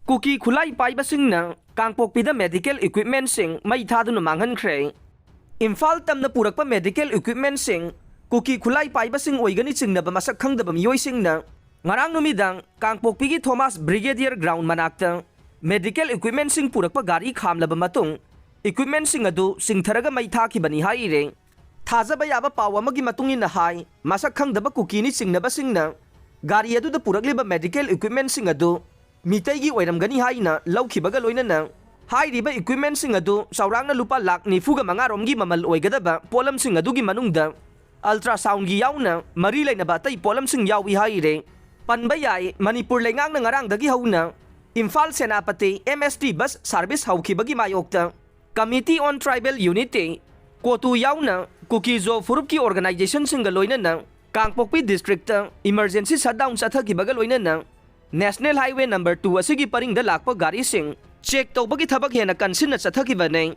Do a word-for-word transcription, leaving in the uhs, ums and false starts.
ꯀꯨꯀꯤ ꯈꯨꯠꯂꯥꯏ ꯄꯥꯏꯕꯁꯤꯡꯅ ꯀꯥꯡꯄꯣꯛꯄꯤꯗ medical equipmentꯁꯤꯡ ꯃꯩ ꯊꯥꯗꯨꯅ ꯃꯥꯡꯍꯟꯈ꯭ꯔꯦ꯫ ꯏꯝꯐꯥꯜ ꯇꯝꯅ ꯄꯨꯔꯛꯄ medical equipmentꯁꯤꯡ ꯀꯨꯀꯤ ꯈꯨꯠꯂꯥꯏ ꯄꯥꯏꯕꯁꯤꯡ ꯑꯣꯏꯒꯅꯤ ꯆꯤꯡꯅꯕ ꯃꯁꯛ ꯈꯪꯗꯕ ꯃꯤꯑꯣꯏꯁꯤꯡꯅ ꯉꯔꯥꯡ ꯅꯨꯃꯤꯗꯥꯡ ꯀꯥꯡꯄꯣꯛꯄꯤꯒꯤ ꯊꯣꯃꯥꯁ ꯕ꯭ꯔꯤꯒꯦꯗꯤꯌꯔ ꯒ꯭ꯔꯥꯎꯟ ꯃꯅꯥꯛꯇ medical equipmentꯁꯤꯡ ꯄꯨꯔꯛꯄ ꯒꯥꯔꯤ ꯈꯥꯝꯂꯕ ꯃꯇꯨꯡ equipmentꯁꯤꯡ ꯑꯗꯨ ꯆꯤꯡꯊꯔꯒ ꯃꯩ ꯊꯥꯈꯤꯕꯅꯤ ꯍꯥꯏꯔꯦ꯫ ꯊꯥꯖꯕ ꯌꯥꯕ ꯄꯥꯎ ꯑꯃꯒꯤ ꯃꯇꯨꯡ ꯏꯟꯅ ꯍꯥꯏ, ꯃꯁꯛ ꯈꯪꯗꯕ ꯀꯨꯀꯤꯅꯤ ꯆꯤꯡꯅꯕꯁꯤꯡꯅ ꯒꯥꯔꯤ ꯑꯗꯨꯗ ꯄꯨꯔꯛꯂꯤꯕ medical equipmentꯁꯤꯡ ꯑꯗꯨ ꯃꯤꯇꯩꯒꯤ ꯑꯣꯏꯔꯝꯒꯅꯤ ꯍꯥꯏꯅ ꯂꯧꯈꯤꯕꯒ ꯂꯣꯏꯅꯅ ꯍꯥꯏꯔꯤꯕ equipmentꯁꯤꯡ ꯑꯗꯨ ꯆꯥꯎꯔꯥꯛꯅ ꯂꯨꯄꯥ ꯂꯥꯈ ꯅꯤꯐꯨꯒ ꯃꯉꯥ ꯔꯣꯝꯒꯤ ꯃꯃꯜ ꯑꯣꯏꯒꯗꯕ ꯄꯣꯠꯂꯝꯁꯤꯡ ꯑꯗꯨꯒꯤ ꯃꯅꯨꯡꯗ ultrasoundꯒꯤ ꯌꯥꯎꯅ ꯃꯔꯤ ꯂꯩꯅꯕ ꯑꯇꯩ ꯄꯣꯠꯂꯝꯁꯤꯡ ꯌꯥꯎꯏ ꯍꯥꯏꯔꯦ꯫ ꯄꯟꯕ ꯌꯥꯏ, ꯃꯅꯤꯄꯨꯔ ꯂꯩꯉꯥꯛꯅ ꯉꯔꯥꯡꯗꯒꯤ ꯍꯧꯅ Imphal Senapati M S T bus service ꯍꯧꯈꯤꯕꯒꯤ ꯃꯥꯌꯣꯛꯇ Committee on Tribal Unity, ꯀꯣꯇꯨ ꯌꯥꯎꯅ ꯀꯨꯀꯤ-ꯖꯣ ꯐꯨꯔꯨꯞꯀꯤ organizationꯁꯤꯡꯒ ꯂꯣꯏꯅꯅ ꯀꯥꯡꯄꯣꯛꯄꯤ districtꯇ emergency shutdown ꯆꯠꯊꯈꯤꯕꯒ ꯂꯣꯏꯅꯅ National Highway number two ꯑꯁꯤꯒꯤ ꯄꯔꯤꯡꯗ ꯂꯥꯛꯄ ꯒꯥꯔꯤꯁꯤꯡ check ꯇꯧꯕꯒꯤ ꯊꯕꯛ ꯍꯦꯟꯅ ꯀꯟꯁꯤꯟꯅ ꯆꯠꯊꯈꯤꯕꯅꯤ꯫